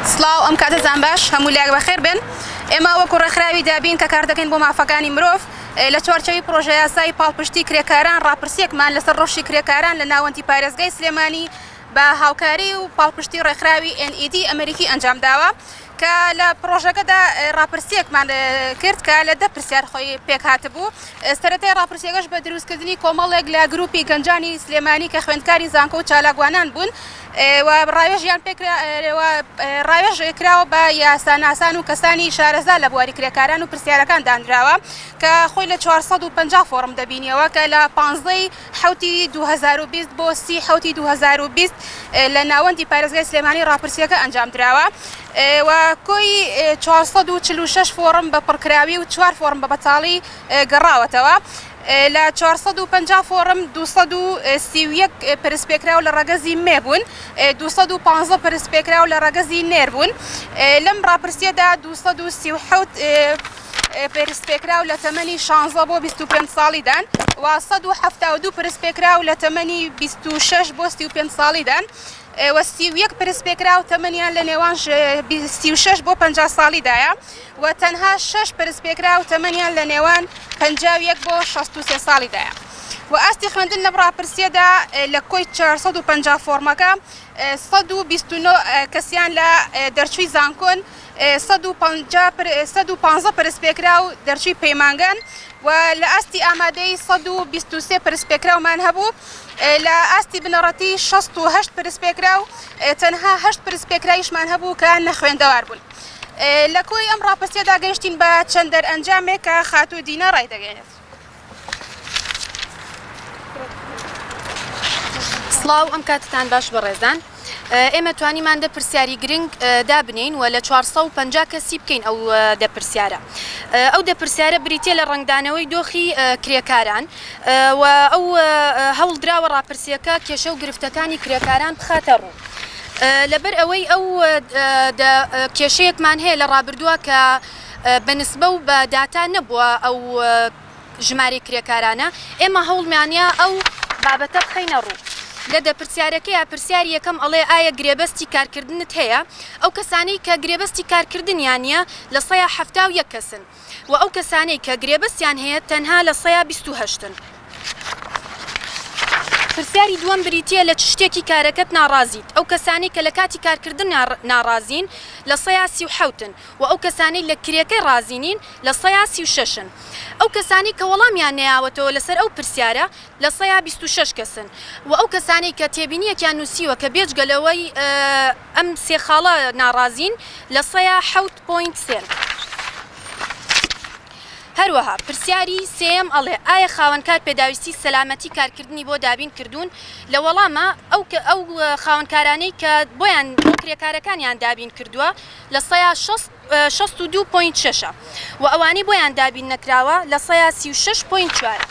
سڵاو ئەم کاتەتان باش هەموو لایەک بەخێر بێن ئێمە وەکو ڕێکخراوی دابین کە کار دەکەین بۆ مافەکانی مرۆڤ لە چوارچێوەی پڕۆژەیاسای پاڵپشتی کرێکاران ڕاپرسیەکمان لەسەر ڕەوشی کرێکاران لە ناوەندی پارێزگای سلێمانی بە هاوکاری و پاڵپشتی ڕێکخراوی NED ئەمریکی ئەنجامداوە کە لە پڕۆژەکەدا ڕاپرسیەکمان کرد کە لە دە پرسیار خۆی پێکهاتبوو سەرەتای ڕاپرسیەکەش بە دروستکردنی کۆمەڵێک لە گروپی گەنجانی سلێمانی کە خوێندکاری زانکۆ و چالاکوانان بوون و ڕاوێژیان پێکرا ڕاوێژ کراوە بە یاساناسان و کەسانی شارەزا لە بواری کرێکاران و پرسیارەکان دانراوە کە خۆی لە 450 فۆڕم دەبینیەوە کە لە 15 حوتی 2020 بۆ سی حوتی 2020 لە ناوەندی پارێزگای سلێمانی ڕاپرسیەکە ئەنجام دراوە و کۆی 446 فۆڕم بە پڕکراوی و چوار فۆڕم بە بەتاڵی گەڕاوەتەوە. لە 450 فۆڕم 231 پرسپێکراو لە ڕەگەزی مێ بوون، 215 پرسپێکراو لە ڕەگەزی نێر بوون. لەم ڕاپرسیەدا 237 پرسپێکراو لە تەمەنی 16 بۆ 25 ساڵیدان و 172 پرسپێکراو لە تەمەنی 26 بۆ 35 ساڵیدان و 31 پرسپێکراو تەمەنیان لە نێوان 36 بۆ 50 ساڵیدایە. و تەنها شەش پرسپێکراو تەمەنیان لە نێوان 51 بۆ 63 ساڵیدایە و ئاستی خوێندن لەم ڕاپرسیەدا لە کۆی 450 فۆرمەکە 129 کەسیان لە دەرچووی زانکۆن 115 پرسپێکراو دەرچووی پەیمانگەن و لە ئاستی ئامادەی 123 پرسپێکراومان هەبوو لە ئاستی بنەڕەتی 68 پرسپێکراو تەنها 8 پرسپێکرایشمان هەبوو کە نەخوێندەوار بوون. لە کۆی ئەم ڕاپرسیەدا گەیشتین بە چەند دەرئەنجامێک کە خاتوو دینا ڕایدەگەیەنێت. سڵاو ئەم کاتتان باش بەڕێزان ئێمە توانیمان دە پرسیاری گرنگ دابنین و لە 450 کەسی بکەین ئەو دە پرسیارە ئەو دە پرسیارە بریتە لە ڕەنگدانەوەی دۆخی کرێکاران و ئەو هەوڵدراوە ڕاپرسیەکە کێشە و گرفتەکانی کرێکاران بخاتە ڕوو. لەبەر ئەوەی ئەو کێشەیەکمان هەیە لە ڕابردووە کە بە نسبە و بە داتا نەبووە ئەو ژمارەی کرێکارانە ئێمە هەوڵمانە ئەو بابەتە بخەینە ڕوو. لە دە پرسیارەکەیا پرسیاری یەکەم ئەڵێ ئایا گرێبەستی کارکردنت هەیە؟ ئەو کەسانەی کە گرێبەستی کارکردنیان نییە 71% کەسن. و ئەو کەسانەی کە گرێبەستیان هەیە تەنها لە سەیا 28 ن. پرسیاری دووەم بریتییە لە چ شتێکی کارەکەت ناڕازیت؟ ئەو کەسانەی کە لە کاتی کارکردن ناڕازین لە سەیا 37 ن و ئەو کەسانەی لە کرێکەی ڕازی نین لە سەیا 36 ن. ئەو کەسانەی کە وەڵامیان نەیاوەتەوە لەسەر ئەو پرسیارە لە سەیا 26 کەسن و ئەو کەسانەی کە تێبینییەکیان نووسیوە کە بێجگە لەوەی ئەم سێ خاڵە ناڕازین لە سەیا حەوت point سێن. هەروەها پرسیاری سێیەم ئەڵێ ئایا خاوەنکار پێداویستی سەلامەتی کارکردنی بۆ دابین کردوون؟ لە وەڵاما ئەو ئەو خاوەنکارانەی کە بۆیان بۆ کرێکارەکانیان دابین کردووە لە سەیا 62 point شەشە و ئەوانەی بۆیان دابین نەکراوە لە سەیا 36 point چوارە.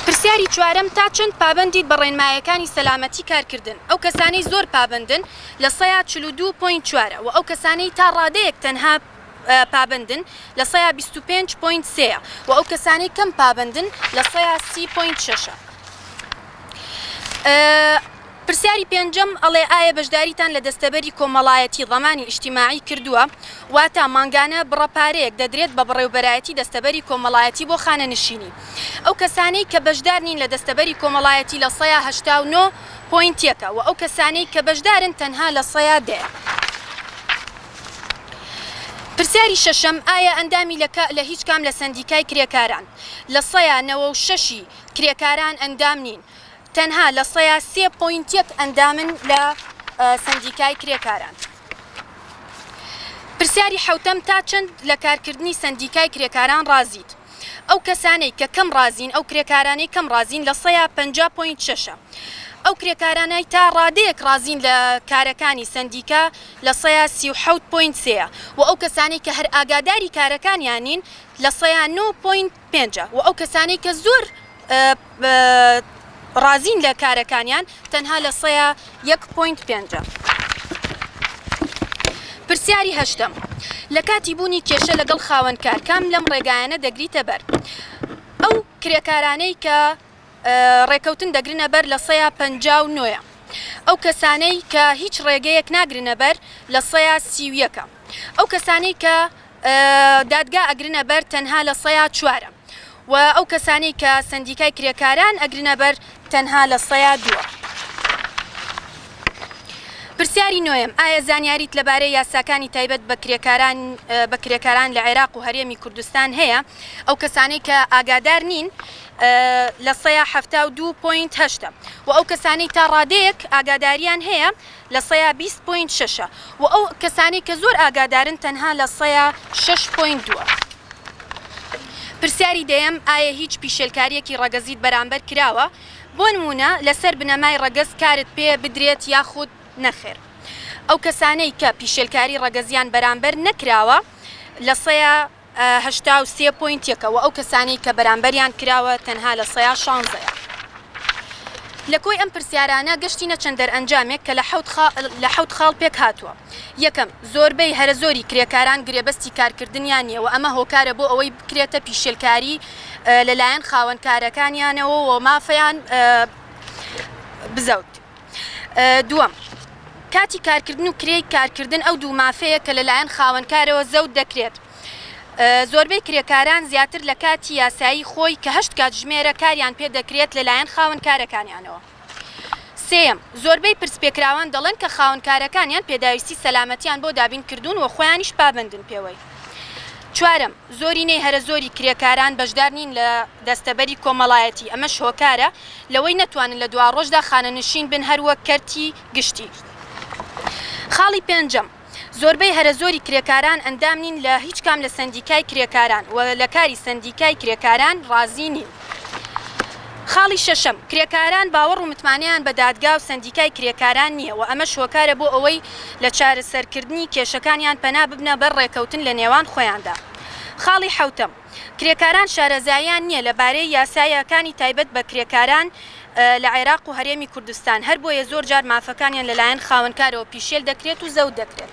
پرسیاری چوارەم، تا چەند پابەندیت بە ڕێنمایەکانی سەلامەتی کارکردن؟ ئەو کەسانەی زۆر پابەندن لە سەیا 42 point چوارە و ئەو کەسانەی تا ڕادەیەک تەنها پابەندن لە سەیا 25 point سێیە و ئەو کەسانەی کەم پابەندن لە سەیا 30 point شەشە. پرسیاری پێنجەم ئەڵێ ئایا بەشداریتان لە دەستەبەری کۆمەڵایەتی، ضمانی اجتماعی، کردووە؟ واتە مانگانە بڕە پارەیەک دەدرێت بە بەڕێوبەرایەتی دەستەبەری کۆمەڵایەتی بۆ خانەنشینی. ئەو کەسانەی کە بەشدار نین لە دەستەبەری کۆمەڵایەتی لە سەیا 89 point یەکە و ئەو کەسانەی کە بەشدارن تەنها لە سەیا دەیە. پرسیاری شەشەم ئایا ئەندامی لە لە هیچ کام لە سەندیکای کرێکاران؟ لە سەیا 96 ی کرێکاران ئەندام نین. تەنها لە سەیا سێ point یەک ئەندامن لە سەندیکای کرێکاران. پرسیاری حەوتەم، تا چەند لە کارکردنی سەندیکای کرێکاران ڕازیت؟ ئەو کەسانەی کە کەم ڕازین، ئەو کرێکارانەی کەم ڕازین لە سەیا 50 point شەشە. ئەو کرێکارانەی تا ڕادەیەک ڕازین لە کارەکانی سەندیکا لە سەیا 37 point سێیە و ئەو کەسانەی کە هەر ئاگاداری کارەکانیان نین لە سەیا نۆ point پێنجە و ئەو کەسانەی کە زۆر ڕازین لە کارەکانیان تەنها لە سەیا یەک point پێنجە. پرسیاری هەشتەم، لە کاتی بوونی کێشە لەگەڵ خاوەنکار کام لەم ڕێگایانە دەگریتە بەر؟ ئەو کرێکارانەی کە ڕێکەوتن دەگرنە بەر لە سەیا 59 ە. ئەو کەسانەی کە هیچ ڕێگەیەک ناگرنە بەر لە سەیا 31ە. ئەو کەسانەی کە دادگا ئەگرنە بەر تەنها لە سەیا چوارە و ئەو کەسانەی کە سەندیکای کرێکاران ئەگرنە بەر تەنها لە سەیا دووە. پرسیاری نۆیەم، ئایا زانیاریت لەبارەی یاساکانی تایبەت بە کرێکاران بە کرێکاران لە عێراق و هەرێمی کوردستان هەیە؟ ئەو کەسانەی کە ئاگادار نین لە سەیا 72 point هەشتە و ئەو کەسانەی تا ڕادەیەک ئاگاداریان هەیە لە سەیا 20 point شەشە و ئەو کەسانەی کە زۆر ئاگادارن تەنها لە سەیا شەش point دووە. پرسیاری دەیەم، ئایا هیچ پیشێلکارییەکی ڕەگەزیت بەرامبەر کراوە؟ بۆ نموونە لەسەر بنەمای ڕەگەز کارت پێ بدرێت یاخود نەخێر؟ ئەو کەسانەی کە پیشێلکاری ڕەگەزیان بەرامبەر نەکراوە لە سەیا 83 point یەکە و ئەو کەسانەی کە بەرامبەریان کراوە تەنها لە سەیا شانزەیە. لە کۆی ئەم پرسیارانە گەشتینە چەند دەرئەنجامێک کە لە حەوت خاڵ پێکهاتووە. یەکەم، زۆربەی هەرە زۆری کرێکاران گرێبەستی کارکردنیان نییە و ئەمە هۆکارە بۆ ئەوەی بکرێتە پیشێلکاری لەلایەن خاوەنکارەکانیانەوە و مافیان بزەوت. دووەم، کاتی کارکردن و کرێی کارکردن ئەو دوو مافەیە کە لەلایەن خاوەنکارەوە زەوت دەکرێت. زۆربەی کرێکاران زیاتر لە کاتی یاسایی خۆی کە هەشت کاتژمێرە کاریان پێ دەکرێت لەلایەن خاوەنکارەکانیانەوە. سێیەم، زۆربەی پرسپێکراوان دەڵێن کە خاوەنکارەکانیان پێداویستی سەلامەتیان بۆ دابین کردوون و خۆیانیش پابەندن پێوەی. چوارەم، زۆرینەی هەرە زۆری کرێکاران بەشدار نین لە دەستەبەری کۆمەڵایەتی، ئەمەش هۆکارە لەوەی نەتوانن لە دواڕۆژدا خانەنشین بن هەروەک کەرتی گشتی. خاڵی پێنجەم، زۆربەی هەرەزۆری کرێکاران ئەندام نین لە هیچ کام لە سەندیکای کرێکاران و لە کاری سەندیکای کرێکاران ڕازی نین. خاڵی شەشەم، کرێکاران باوەڕ و متمانەیان بە دادگا و سەندیکای کرێکاران نییە و ئەمەش هۆکارە بۆ ئەوەی لە چارەسەرکردنی کێشەکانیان پەنا ببنە بەر ڕێکەوتن لە نێوان خۆیاندا. خاڵی حەوتەم، کرێکاران شارەزاییان نییە لە بارەی یاسایەکانی تایبەت بە کرێکاران لە عێراق و هەرێمی کوردستان، هەربۆیە زۆرجار مافەکانیان لەلایەن خاوەنکارەوە پیشێل دەکرێت و زەوت دەکرێت.